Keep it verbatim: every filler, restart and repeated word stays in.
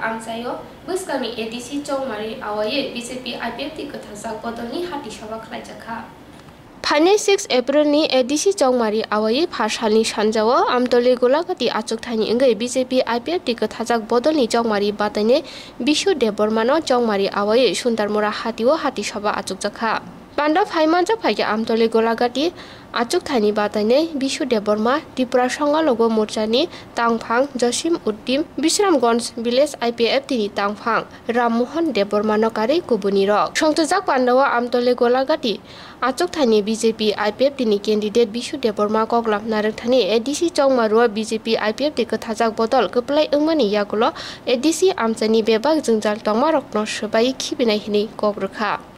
Amchaio bwskangni A D C Chongmari awaiwi B J P I P F T kwthajak bodolni hati sabha khlaijakha. Phainai six April ni A D C Chongmari awaiwi pha salni sanjao Amtoli Golagati achukthani wngwi B J P I P F T kwthajak bodolni Chongmari batainai Bishu Debbarmano Chongmari awaiwi Sundarmura hatio hati sabha achukjakha. Panda phaimanjak phaikhe Amtoli Golagati achukthani batainai Bishu Debbarma, Tripura Songalogo Morchani tangphang Josim Uddim, Bisramganj Village I P F T ni tangphang Ram Mohan Debbarmano karwi kubunirok. Songchajak pandao Amtoli Golagati achukthani B J P I P F T ni candidate Bishu Debbarma koklam narwkthani A D C Chongmario B J P I P F T kwthajak bodol kwplai wngmani yagulo A D C amchaini bebak jwngjal tongmarokno swbai khibinai hwnwi kok rwkha.